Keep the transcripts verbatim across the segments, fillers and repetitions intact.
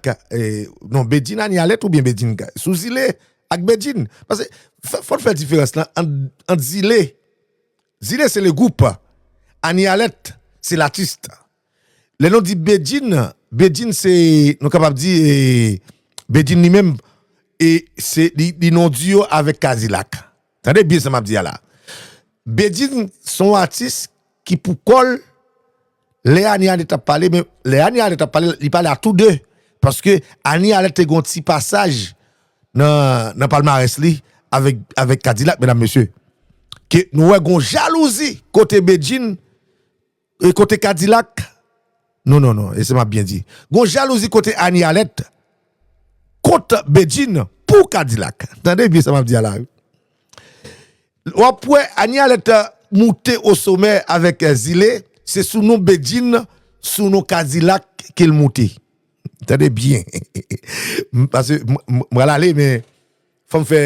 Ka- eh, non, Bedjine Annie Alerte oubyen Bedjine Ka- sou Zile ak Bedjine. Paske fò, fò n fè diferans lan ant, ant Zile. Zile se le gwoup. Annie Alerte se latis. Lè nou di Bedjine, Bedjine se, nou kapab di, eh, Bedjine li menm, e se li, li nan duo avèk Kadilak. Tande byen sa m ap di a la. Bedjine se yon atis ki pou kò l, lè Annie Alerte ap pale, men lè Annie Alerte ap pale, li pale a tou de. Paske Annie Alerte te gen yon ti pasaj nan, nan palmarès li avèk, avèk Kadilak, medam, mesye. Ke nou wè gon jalouzi kote Bedjine e kote Kadilak. Non, non, non, e se m ap byen di. Gon jalouzi kote Annie Alerte kont Bedjine pou Kadilak. Tande byen sa m ap di a la, wi. W ap wè Annie Alerte moute o somè avèk, eh, Zile, se sou non Bedjine, sou non Kadilak ke l moute. Tande byen. Paske m, m, m pral ale, men fò m fè,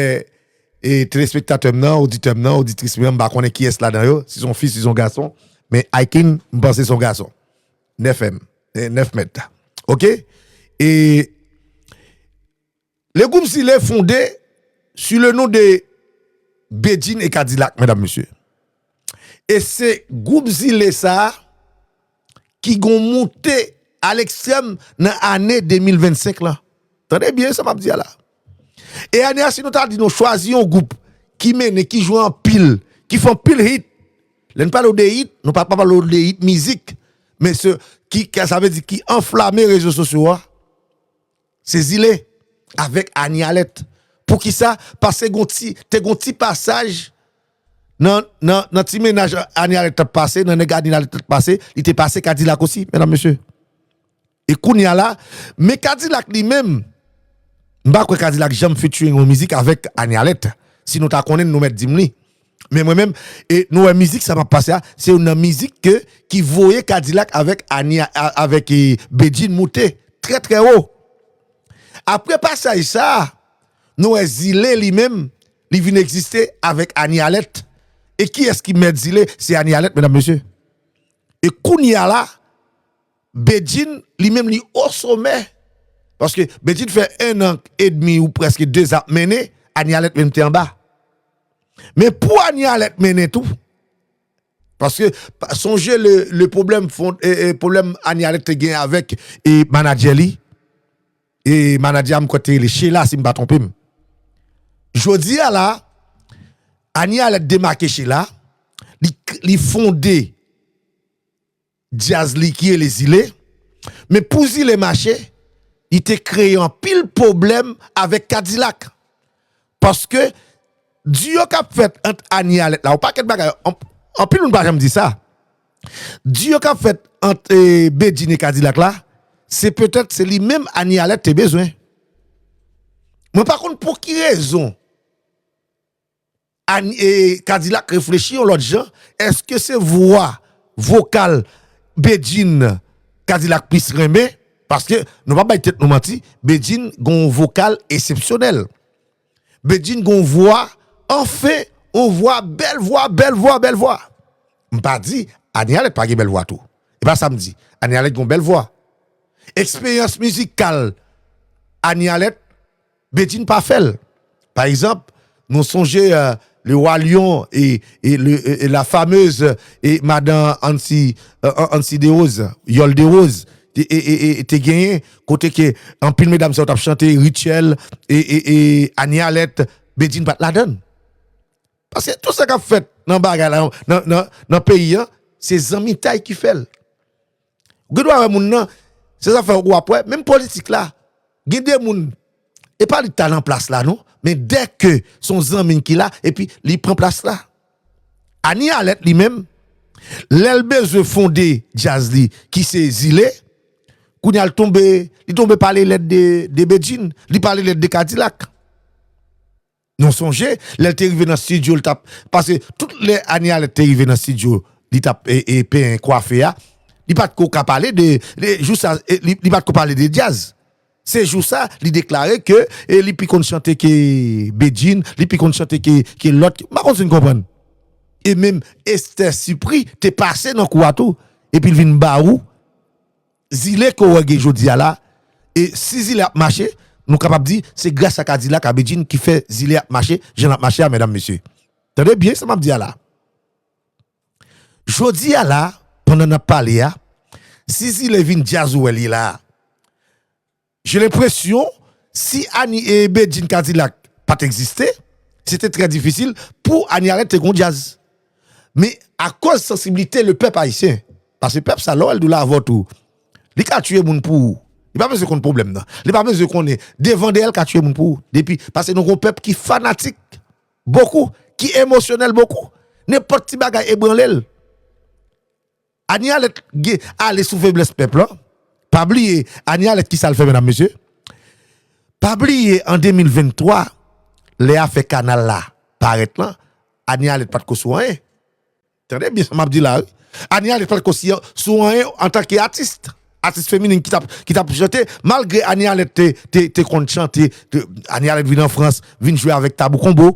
e, telespektatè m nan, oditè m nan, oditris m nan, m pa konnen kiyès ladan yo, si se yon fi, si se yon gason, men Aiken, m panse se yon gason. Nèf M, e, nèf mèt. Oke? E le gwoup Zile fonde sou le non de Bedjine e Kadilak, medam, mesye. E se gwoup Zile sa a ki gon moute a lekstrèm nan ane de mil vennsenk lan. Tande byen sa m ap di a la. E ane a, si nou ta di nou chwazi yon gwoup ki mennen, ki jwe anpil, ki fè anpil hit, lè n pale w de hit, nou pa, pa pale w de hit mizik, men se ki, ki, sa vle di ki anflame rezo sosyo a, se Zile avèk Annie Alerte. Poukisa? Paske gon ti, te gon ti pasaj nan, nan, nan ti mennaj Annie Alerte t ap pase, nan nèg Annie Alerte t ap pase, li te pase Kadilak osi, medam, mesye. E kounye a la, men Kadilak li menm, m pa kwè Kadilak janm featuring yon mizik avèk Annie Alerte. Si nou ta konnen, nou mèt di m li. Men mwen menm, e nou wè mizik sa m ap pase a, se youn nan mizik ke, ki voye Kadilak avèk Annie, a- avèk, e, Bedjine moute trè, trè wo. Apre pasaj sa a, nou wè Zile li menm, li vin egziste avèk Annie Alerte. E kiyès ki mèt Zile? Se Annie Alerte, medam, mesye. E kounye a la, Bedjine, li menm, li o somè. Paske Bedjine fè en an edmi ou prèske de zan ap mennen, Annie Alerte menm te anba. Men pou Annie Alerte mennen tou, paske, pa- sonje le, le pwoblèm fon, e, e, pwoblèm Annie Alerte te gen avèk, e, manadjè li, e manadjè a m kwè te rele Sheila, si m pa twonpe m. Jodi a la, Annie Alerte demake Sheila, li, li fonde djaz li ki rele Zile, men pou Zile mache, li te kreye anpil pwoblèm avèk Kadilak. Paske duo k ap fèt ant Annie Alerte la, yon pakèt bagay, an- anpil moun pa janm di sa. Duo k ap fèt ant, e, Bedjine e Kadilak la, se petèt se li menm Annie Alerte te bezwen. Mwen pa konn pou ki rezon Annie, e, Kadilak reflechi yon lòt jan. Èske se vwa vokal Bedjine Kadilak plis renmen? Paske nou pa bay tèt nou manti, Bedjine gon vokal eksepsyonèl. Bedjine gon vwa, anfen, on vwa, bèl vwa, bèl vwa, bèl vwa. M pa di Annie Alerte pa gen bèl vwa tou. E pa sa m di. Annie Alerte gon bèl vwa. Eksperyans mizikal Annie Alerte, Bedjine pa fè l. Pa egzanp, nou sonje, euh, le Roi Lion e, e, le, e, e la fameuse, e madan Ancy, euh, Ancy Desroses, Yol Desroses, te, e, e, e, te genyen, kote ke anpil medam sa yo t ap chante, Rutshelle, e, e, e Annie Alerte, Bedjine pa t ladann. Paske tout sa k ap fèt nan bagay la, nan, nan, nan peyi an, se zanmitay ki fè l. Ou gen dwa wè moun nan, se sa fè w ap wè, menm politik la, gen de moun, e pa li t ta nan plas la non, men dèke se yon zanmi l ki la, epi li pran plas la. Annie Alerte li menm, lè l bezwen fonde djaz li, ki se Zile, kounye a l tonbe, li tonbe pale lèd de, de Bedjine, li pale lèd de Kadilak. Nou sonje, lè l te rive nan estidyo, l t ap, paske tout lè Annie Alerte te rive nan estidyo, li t ap, e, e, penyen, kwafe a, li pa t ko ka pale de, de, jou sa, e, li, li pa t ko pale de djaz. Se jou sa, li deklare ke, e, li pi konn chante ke Bedjine, li pi konn chante ke, ke lòt. M pa konn si n konprann. E menm Esther Supri te pase nan kou a tou, epi l vin ba ou Zile ke w wè gen jodi a la, E si zile ap mache, nou kapab di se gras a Kadilak, a Bedjine ki fè zile ap mache jan l ap mache a, medam, mesye. Tande byen sa m ap di a la. Jodi a la, pandan n ap pale a, si zile vin djaz ou wè l ye la a, j'ai l'impression, si Ani e Bedjine Kadilak pa t egziste, se te trè difisil pou Ani Alèt te gon djaz. Men akoz sansiblite le pèp ayisyen, paske pèp sa, lè w wè l di w l avè w tou, li ka tiye moun pou ou. Li pa bezwen konn pwoblèm nan. Li pa bezwen konnen. Devan dèyè l ka tiye moun pou ou. Depi, paske nou gon pèp ki fanatik bokou, ki emosyonèl bokou. Nenpòt ti bagay ebranle l. Ani Alèt gen ale sou feblès pèp lan. Pa bliye, Ani Alèt ki sa l fè, medam, mesye. Pa bliye, an de mil venntwa, lè afè kanal la parèt lan, Ani Alèt pa t ko sou anyen. Tande byen sa m ap di la, wi. Ani Alèt pa t ko si-, sou anyen antanke atis. Atis feminen ki t ap, ki t ap chante, malgre Ani Alèt te, te, te konn chante, te, Ani Alèt vin an Frans, vin jwe avèk Tabou Combo.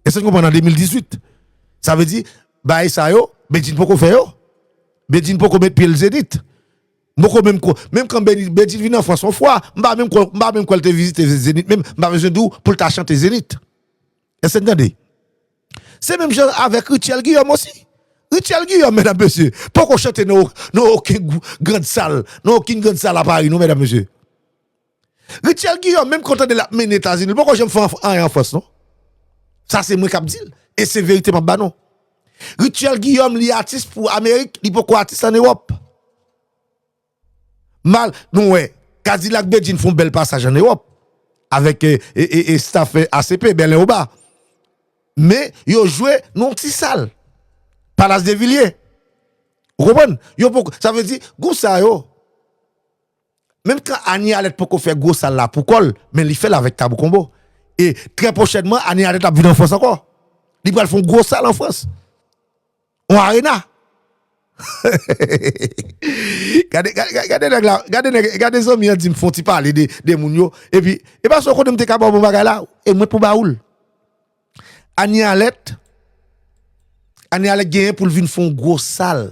Èske n konprann, an de mil dizuit? Sa vle di, bagay sa yo, Bedjine poko fè yo. Bedjine poko met pye l Zenith. M poko menm kwè, menm kan Bedjine, Bedjine vin an Frans yon fwa, m pa menm kwè, m pa menm kwè l te vizite Zenith menm, m pa bezwen di w pou l ta chante Zenith. Èske n tande? Se menm jan avèk Rutshelle Guillaume osi. Rutshelle Guillaume, medam, mesye, poko chante nan, nan okenn gou-, grand sal, nan okenn grand sal a Paris, non, medam, mesye. Rutshelle Guillaume, menm kan w tande l ap mennen Etazini, li poko janm fè anf-, anyen an Frans, non. Sa se mwen k ap di l. E se verite m ap ba nou. Rutshelle Guillaume, li atis pou Amerik, li poko atis ann Ewòp. Mal, nou wè, Kadilak Bedjine fè yon bèl pasaj ann Ewòp. Avèk, e, e, e, e staff, e, A C P, Bèlen Oba. Men, yo jwe nan yon ti sal. Palace de Villiers. Ou konprann? Yo poko, sa vle di, gwoup sa yo, menm kan Ani Alèt poko fè gwo sal la pou kò l, men li fè l avèk Tabou Combo. E trè pwochènman, Ani Alèt ap vin an Frans ankò. Li pral fè yon gwo sal an Frans. Yon arena. Gade, gade, gade, gade nèg la, gade nèg, gade zanmi an di m fè yon ti pale de, de moun yo. Epi, e pa sou kote m te ka ba w bon bagay la, e mwen pou ba ou l. Ani Alèt, Ani Alèt genyen pou l vin fè yon gwo sal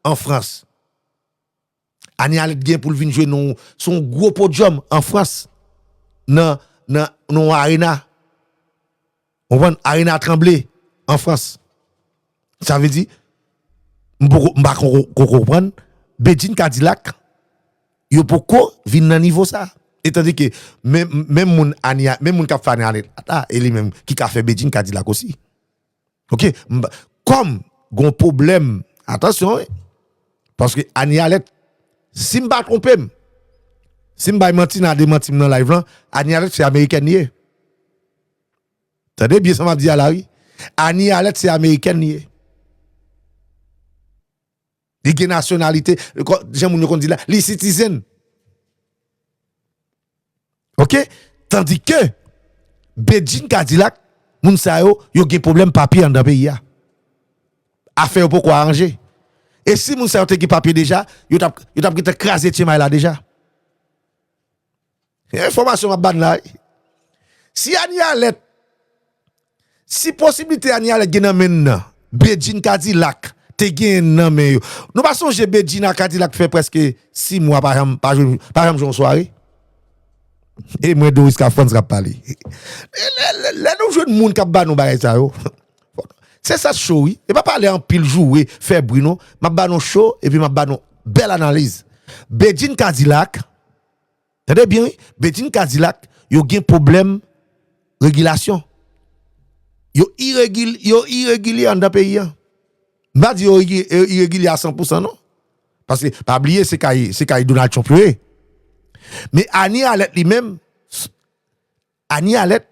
an Frans. Ani Alèt gen pou l vin jwe nan, sou yon gwo podyòm an Frans, nan, nan, nan yon arena. Ou konprann? Arena Tremblay an Frans. Sa vle di, m poko, m pa ko, ko, ko konprann, Bedjine Kadilak, yo poko vin nan nivo sa. E tandike, menm, menm moun Ani, menm moun k ap fè Ani Alèt la, e li menm ki ka fè Bedjine Kadilak osi. Ok, m pa, kòm gon pwoblèm, atansyon, wi. Paske Ani Alèt, si m pa twonpe m, si m bay manti, n a demanti m nan live lan, Ani Alèt se amerikèn li ye. Tande byen sa m ap di a la, wi. Ani Alèt se amerikèn li ye. Li gen nasyonalite, kò, jan moun yo konn di la, li citizen. Ok? Tandike, Bedjine Kadilak, moun sa yo, yo gen pwoblèm papye anndan peyi a. Afè yo poko aranje. E si moun sa yo te gen papye deja, yo t ap, yo t ap gentan kraze tyenmay la deja. E enfòmasyon m ap ba n la, wi. Si Ani Alèt, si posiblite Ani Alèt gen nan men n nan, Bedjine Kadilak te gen nan men yo. Nou pa sonje Bedjine ak Kadilak fè prèske sis mwa pa janm, pa jwe, pa janm jwe yon sware? E mwen, Doris K. Frantz k ap pale. Lè, lè, lè, lè nou jwenn moun k ap ba nou bagay sa yo, se sa cho, wi. E pa pale anpil, joure, fè bri, non. M ap ba nou cho, epi m ap ba nou bèl analiz. Bedjine Kadilak, tande byen, wi. Bedjine Kadilak, yo gen pwoblèm regilasyon. Yo iregil-, yo iregilye anndan peyi a. M pa di yo igi-, yo iregilye a san pou san, non. Paske, pa bliye, se kay, se kay Donald Trump yo ye. Men Ani Alèt li menm, s-, Ani Alèt,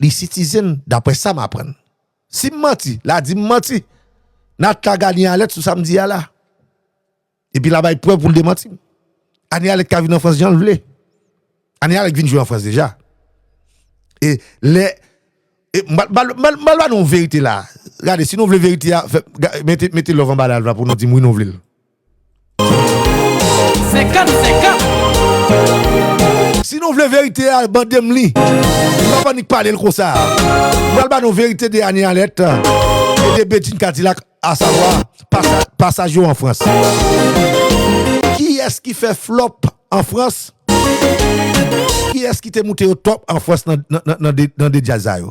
li citizen, daprè sa m aprann. Si m manti, la di m manti. N a tag Ani Alèt sou sa m di a la. Epi l a bay prèv pou l demanti m. Ani Alèt ka vin an Frans jan l vle. Ani Alèt vin jwe an Frans deja. E lè, e m pral, m pral, m pral, m pral ba nou yon verite la. Gade, si nou vle verite a, fè, ga-, mete, mete love anba live la pou nou di m wi nou vle l. Senkant senkant. Si nou vle verite a, mande m li. M pa annik pale l konsa. M pral ba nou verite de Ani Alèt e de Bedjine Kadilak, asavwa pasa-, pasaj yo an Frans. Kiyès ki fè flòp an Frans? Kiyès ki te moute yo top an Frans nan, nan, nan, nan de, nan de djaz sa yo?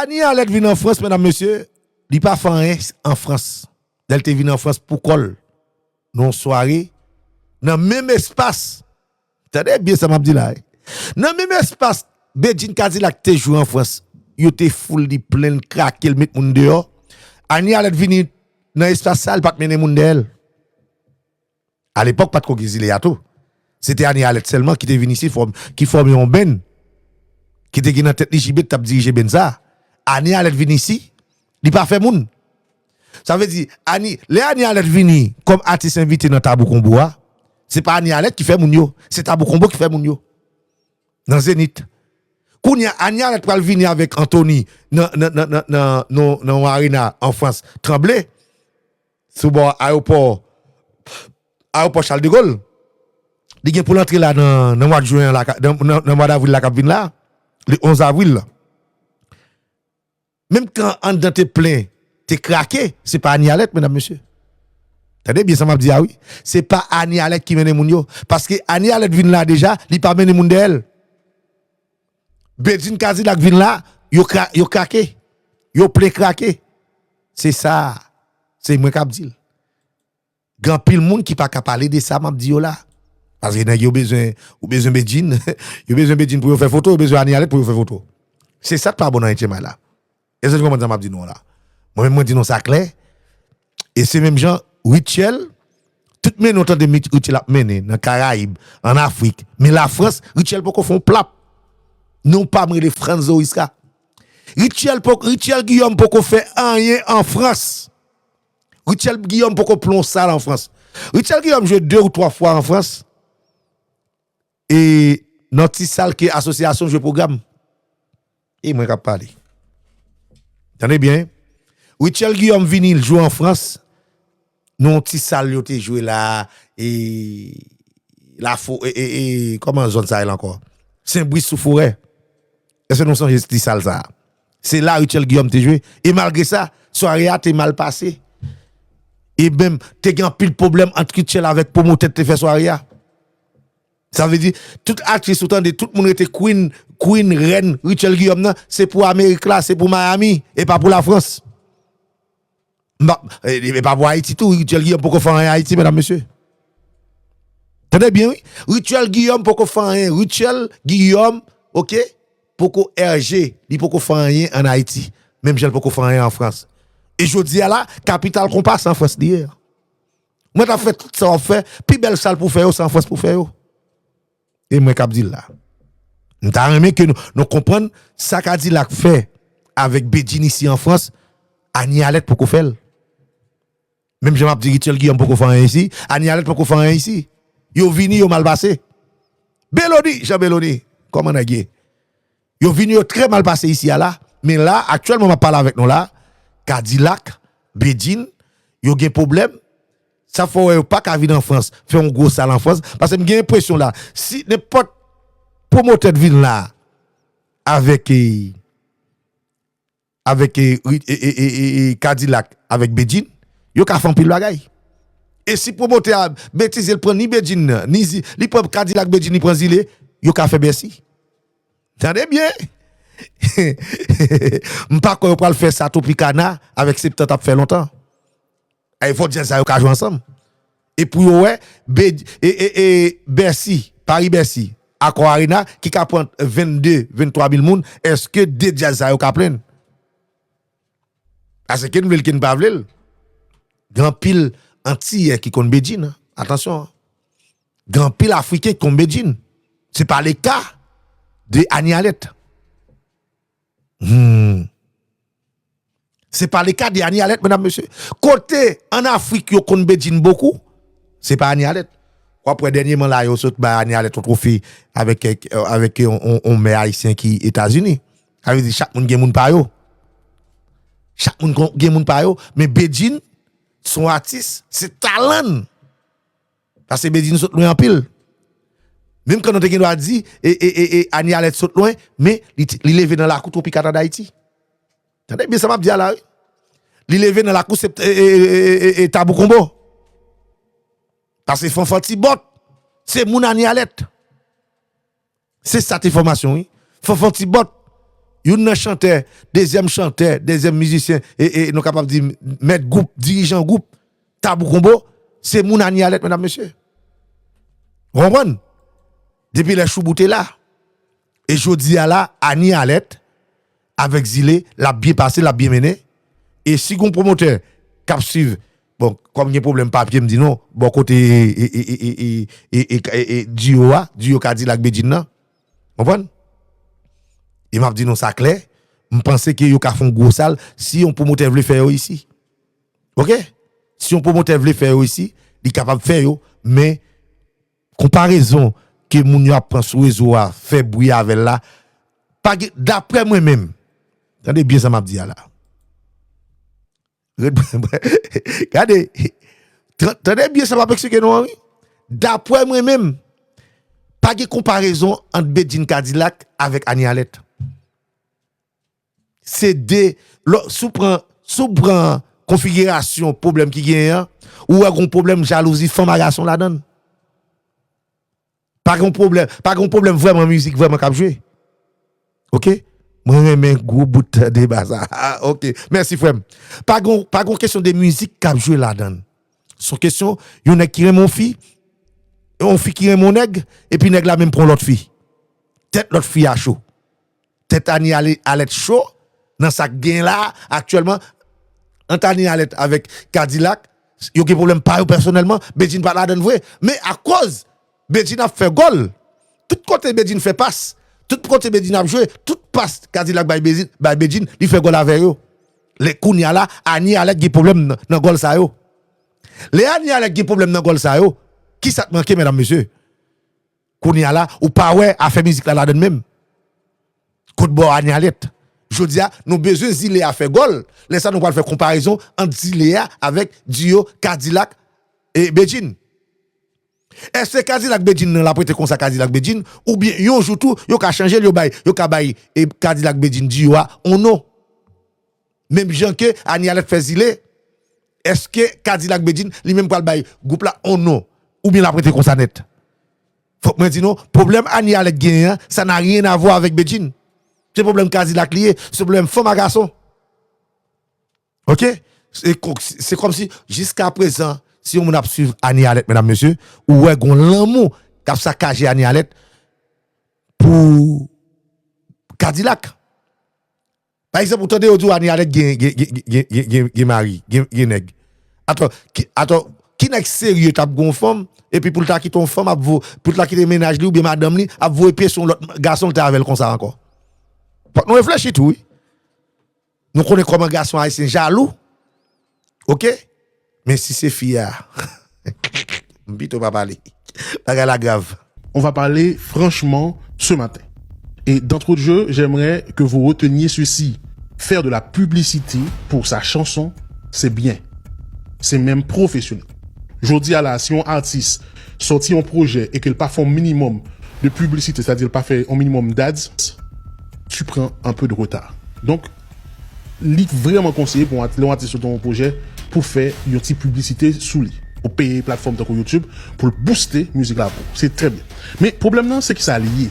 Anie Alerte vin an Frans, medam, mesye, li pa fè anyen an Frans. Lè l te vin an Frans pou kò l, nan yon sware, nan menm espas, tande byen sa m ap di la, wi. Nan menm espas Bedjine Kadilak te jwe an Frans, yo te foul li plen, l krake, l met moun deyò. Anie Alerte vini nan espas sa, l pa t mennen moun dèyè l. Alepòk, pa t ko gen zile a tou. Se te Anie Alerte sèlman ki te vin isi, fòm, ki fòme yon band, ki te gen nan tèt li J B ki t ap dirije band sa. Anie Alerte vin isi, li pa fè moun. Sa vle di, Anie, lè Anie Alerte vini kòm atis envite nan Tabou Konbo a, se pa Anie Alerte ki fè moun yo, se Tabou Konbo ki fè moun yo. Nan Zenith. Kounye a, Anie Alerte pral vini avèk Anthony nan, nan, nan, nan, nan, nan, nan yon arena an Frans, tranble, sou bò ayewopò, ayewopò Charles de Gaulle. Li gen pou l antre la nan, nan mwa jen an la, nan, nan, nan mwa davril la k ap vin la, le onz avril la. Menm kan anndan te plen, te krake, se pa Anie Alerte, medam, mesye. Tande byen sa m ap di a, wi. Se pa Anie Alerte ki mennen moun yo. Paske Anie Alerte vin la deja, li pa mennen moun dèyè l. Bedjine Kadilak vin la, yo kra-, yo krake. Yo plen krake. Se sa. Se mwen k ap di l. Gen anpil moun ki pa ka pale de sa m ap di yo la. Paske nèg yo bezwen, ou bezwen Bedjine, yo bezwen Bedjine pou yo fè foto, yo bezwen Anie Alerte pou yo fè foto. Se sa k pa bon nan H M I la. Èske nou konprann sa m ap di nou an la? Mwen menm, mwen di nou sa klè. E se menm jan, Rutshelle, tout mennen w tande Mit-, Rutshelle ap mennen nan Karayib, ann Afrik, men Lafrans, Rutshelle poko fè yon plap. Non pa m rele Franzo Wisca. Rutshelle poko, Rutshelle Guillaume poko fè anyen an Frans. Rutshelle Guillaume poko plen yon sal an Frans. Rutshelle Guillaume jwe de ou twa fwa an Frans. E nan ti sal ke asosyasyon jwe pwogram. E mwen k ap pale. Tande byen. Rutshelle Guillaume vini, l jwe an Frans. Nan yon ti sal yo te jwe la, e Lafo-, e, e, e, kòman zòn sa rele ankò? Senbris sou Forè. Èske nou sonje ti sal sa a? Se la Rutshelle Guillaume te jwe. E malgre sa, sware a te mal pase. E menm, te gen anpil pwoblèm ant Rutshelle avèk pwomotè k te fè sware a. Sa vle di, tout aktris ou tande, tout moun rete queen, queen, rèn Rutshelle Guillaume nan, se pou Amerik la, se pou Miami, e pa pou Lafrans. M pa, e, e pa pou Ayiti tou, Rutshelle Guillaume poko fè anyen Ayiti, medam, mesye. Tande byen, wi. Rutshelle Guillaume poko fè anyen. Rutshelle Guillaume, oke, poko R G, li poko fè anyen ann Ayiti. Menm jan l poko fè anyen an Frans. E jodi a la, kapital konpa se an Frans li ye. Mwen t ap fè tout sa w ap fè, pi bèl sal pou fè yo, se an Frans pou fè yo. E mwen k ap di l la. M ta renmen ke nou, nou konprann sa Kadilak fè avèk Bedjine isi an Frans, Anie Alerte poko fè l. Menm jan m ap di Rutshelle Guillaume poko fè anyen isi, Anie Alerte poko fè anyen isi. Yo vini, yo mal pase. Belony, Jean Belony, kòman nèg ye? Yo vini, yo trè mal pase isi a la. Men la, aktyèlman, m ap pale avèk nou la, Kadilak, Bedjine, yo gen pwoblèm. Sa fè w wè yo pa ka vin an Frans, fè yon gwo sal an Frans. Paske m gen enpresyon la, si nenpòt pwomotè t vin la avèk, e, avèk, e, ri-, e, e, e, e, e, Kadilak, avèk Bedjine, yo ka fè anpil bagay. E si pwomotè a betize, l pran ni Bedjine nan, ni zi-, li pran Kadilak, Bedjine, li pran zile, yo ka fè Bèsi. Tande byen! M pa kwè yo pral fè sa Tropicana avèk Septan t ap fè lontan. Ay, fò djaz sa yo ka jwe ansanm. E pou yo wè, Be-, e, e, e, Bèsi, Paris Bèsi, Accor Arena, ki ka pran vennde, venntwa mil moun, èske de djaz sa yo ka plen? Paske ke n vle l, ke n pa vle l, gen anpil Antiyè ki konn Bedjine, atansyon. Gen anpil Afriken ki konn Bedjine. Se pa le ka de Anie Alerte. Hmm. Se pa le ka de Anie Alerte, medam, mesye. Kote ann Afrik yo konn Bedjine bokou, se pa Anie Alerte. W ap wè dènyèman la, yo sot bay Anie Alerte yon twofe avèk, avèk yon, yon, yon mè ayisyen ki Etazini. Sa vle di chak moun gen moun pa yo. Chak moun kon-, gen moun pa yo. Men Bedjine, se yon atis, se talan l. Paske Bedjine sot lwen anpil. Menm kan nou te gen dwa di, e, e, e, e, Anie Alerte sot lwen, men li, li leve nan lakou Tropicana Dayiti. Tande byen sa m ap di a la, wi. Li leve nan lakou se e, e, e, e, e Tabou Konbo. Paske Fanfan Ti Bòt, se moun Ani Alèt. Se sa te fòmasyon, wi. Fanfan Ti Bòt, youn nan chantè, dezyèm chantè, dezyèm mizisyen, e, e nou kapab di mèt gwoup, dirijan gwoup, Tabou Konbo, se moun Ani Alèt, medam, mesye. Ou konprann? Depi lè Choubou te la. E jodi a la, Ani Alèt, avèk Zile, l ap byen pase, l ap byen mennen. E si gon pwomotè k ap swiv, bon, kòm gen pwoblèm papye, m di non, bò kote e, e, e, e, e, e, e, e, e, e, duo a, duo Kadilak Bedjine nan. Konprann? E m ap di nou sa klè, m panse ke yo ka fè yon gwo sal si yon pwomotè vle fè yo isi. Oke? Si yon pwomotè vle fè yo isi, li kapab fè yo, men konparezon ke moun yo ap pran sou rezo a, fè bri avè l la, pa gen, daprè mwen menm, tande byen sa m ap di a la. Ret, gade, tan- tande byen sa m ap eksplike nou an, wi. Daprè mwen menm, pa gen konparezon ant Bedjine Kadilak avèk Ani Alèt. Se de, lò, si w pran, si w pran konfigirasyon pwoblèm ki genyen an, ou wè gon pwoblèm jalouzi fanm a gason ladan l. Pa gon pwoblèm, pa gon pwoblèm vrèman mizik vrèman k ap jwe. Oke? Mwen renmen gwo bout deba sa. Ah, oke. Mèsi, frè m. Pa gon, pa gon kesyon de mizik k ap jwe ladan l. Se yon kesyon, yon nèg ki renmen yon fi, yon fi ki renmen yon nèg, epi nèg la menm pran lòt fi. Tèt lòt fi a cho. Tèt Ani Ale- Alèt cho nan sa k gen la aktyèlman ant Ani Alèt avèk Kadilak. Yo gen pwoblèm pa yo pèsonèlman. Bedjine pa t ladan l vre. Men akoz Bedjine ap fè gòl, tout kote Bedjine fè pas, tout kote Bedjine ap jwe, tout pas Kadilak bay Bedjine, bay Bedjine, li fè gòl avè yo. Lè kounye a la, Ani Alèt gen pwoblèm nan, nan gòl sa yo. Lè Ani Alèt gen pwoblèm nan gòl sa yo, ki sa k manke, medam, mesye? Kounye a la, ou pa wè afè mizik la ladan l menm. Kot bò Ani Alèt? Jodi a, nou bezwen Zile a fè gòl. Lè sa, nou pral fè konparezon ant Zile a avèk duo Kadilak e Bedjine. Èske Kadilak Bedjine nan l ap rete konsa Kadilak Bedjine? Oubyen yon jou tou, yo ka chanje l, yo bay, yo ka bay e Kadilak Bedjine duo a on non? Menm jan ke Ani Alèt fè Zile, èske Kadilak Bedjine li menm pral bay gwoup la on non? Oubyen l ap rete konsa nèt? Fòk mwen di nou, pwoblèm Ani Alèt genyen an, sa na ryen a vwa avèk Bedjine. Se pwoblèm Kadilak li ye, se pwoblèm fanm a gason. Oke? Se ko- se kòmsi, jiska prezan, si yon moun ap swiv Ani Alèt, medam, mesye, ou wè gon lanmou k ap sakaje Ani Alèt pou Kadilak. Pa egzanp, ou tande yo di w Ani Alèt gen, gen, gen, gen, gen, gen, gen mari, gen, gen nèg. Atò, ki, atò, ki nèg serye t ap gen yon fanm, epi pou l ta kite yon fanm ap vo, pou l ta kite mennaj li oubyen madanm li, ap voye pye sou yon lòt gason l te avè l konsa ankò? Fòk nou reflechi tou, wi. Nou konnen kòman gason ayisyen jalou. Oke? Men si se fi a, m pito pa pale. Bagay la grav. On va parler franchement ce matin. Et d'entrée de jeu, j'aimerais que vous reteniez ceci. Faire de la publicité pour sa chanson, c'est bien. C'est même professionnel. Jodi a la, si yon atis sòti yon pwojè e ke l pa fè yon minimòm de piblisite, sètadi l pa fè yon minimòm d'ads, tu prends un peu de retard. Donk, li vrèman konseye pou yon ati- lè yon atis sòti yon pwojè pou fè yon ti piblisite sou li. Ou peye platfòm tankou YouTube pou l booste mizik la pou ou. Se trè byen. Men pwoblèm nan, se kisa li ye?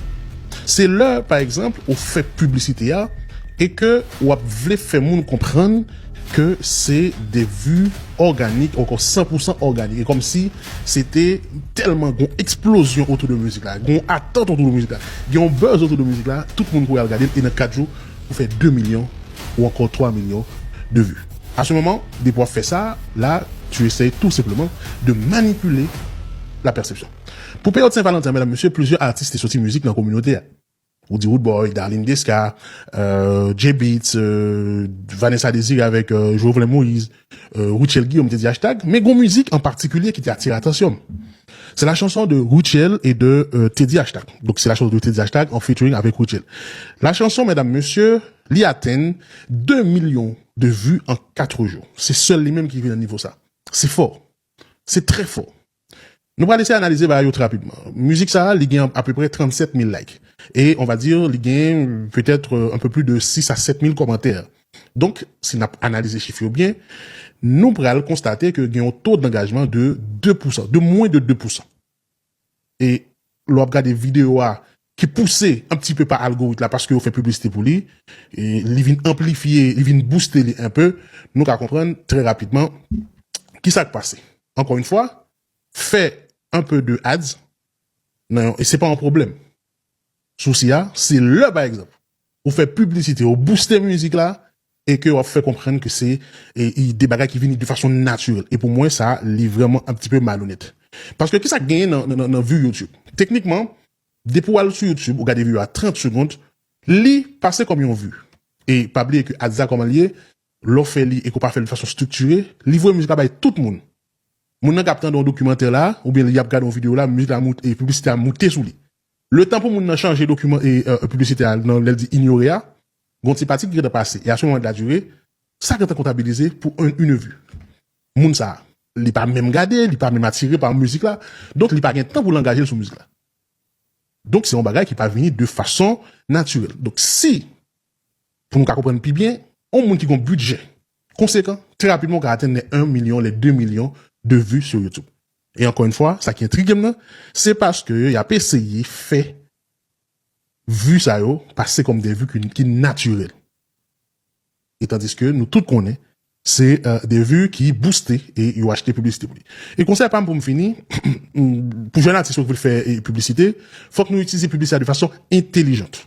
Se lè, pa egzanp, ou fè piblisite a e ke w ap vle fè moun konprann ke se de vi òganik, ankò san pou san òganik. E kòmsi se te tèlman gon eksplozyon otou de mizik la, gon atant otou de mizik la, gen yon buzz otou de mizik la, tout moun kouri al gade l, e nan kat jou, ou fè de milyon ou ankò twa milyon de vi. A se moman, depi w ap fè sa, la, tu essayes tout simplement de manipuler la perception. Pou peryòd Sen Valanten, medam, mesye, plizyè atis te soti mizik nan kominote a. Ou di Roodboy, Darline Desca, euh, J-Beatz, euh, Vanessa Désiré avèk euh, Jovenel Moïse, euh, Rutshelle Guillaume te di hashtag, men gon mizik an patikilye ki te atire atansyon m. C'est la chanson de Rutshelle et de euh, Teddy Hashtag. Donc c'est la chanson de Teddy Hashtag en featuring avec Rutshelle. La chanson, medam, mesye, li atenn de milyon de vi an kat jou. Se sèl li menm ki rive nan nivo sa. Se fò. Se trè fò. Nou pral eseye analize bagay yo trè rapidman. Mizik sa a, li gen apeprè trannsèt mil like. E, on va dire, li gen petèt euh, un peu plus de sis a sèt mil kòmantè. Donk, si n ap analize chif yo byen, nou pral konstate ke gen yon to d'angajman de de pousan, de mwen de de pousan. E lè w ap gade videyo a ki pouse un petit peu pa algorit la paske yo fè piblisite pou li, e li vin anplifye, li vin booste li un peu, nou ka konprann trè rapidman ki sa k pase. Encore une fois, fè un peu de ads, nan, e se pa yon pwoblèm. Sousi a, se lè, pa egzanp, ou fè piblisite, ou booste mizik la, e ke w ap fè konprann ke se e, e de bagay ki vini de fason natirèl. E pou mwen, sa, li vrèman un petit peu malonèt. Paske ki sa k genyen nan, nan, nan, nan vi YouTube? Teknikman, depi w al sou YouTube, ou gade videyo a trant segond, li pase kòm yon vi. E pa bliye ke ads la kòman l ye, lè w fè li e ke w pa fè l de fason striktire, li voye mizik la bay tout moun. Moun nan k ap tande yon dokimantè la, oubyen li ap gade yon videyo la, mizik la moute, e piblisite a moute sou li. Letan pou moun nan chanje dokiman e euh, piblisite a nan lè l di inyore a, gon ti pati ki gentan pase. E a ce moment de la durée, sa gentan kontabilize pou un, une vue. Moun sa, li pa menm gade, li pa menm atire pa mizik la, donk li pa gen tan pou l angaje l sou mizik la. Donk se yon bagay ki pa vini de fason natirèl. Donk si, pou nou ka konprann pi byen, yon moun ki gen yon bidjè konsekan, trè rapidman ou ka atenn les un million, les deux millions de vues sur YouTube. E encore une fois, sa ki entrige m nan, se paske y ap eseye fè vi sa yo pase kòm de vi ki, ki natirèl. E tandiske nou tout konnen, se euh, de vi ki booste e yo achte piblisite pou li. E konsèy pa m pou m fini, pou jèn atis yo ki vle fè e, piblisite, fòk nou itilize piblisite a de fason entelijant.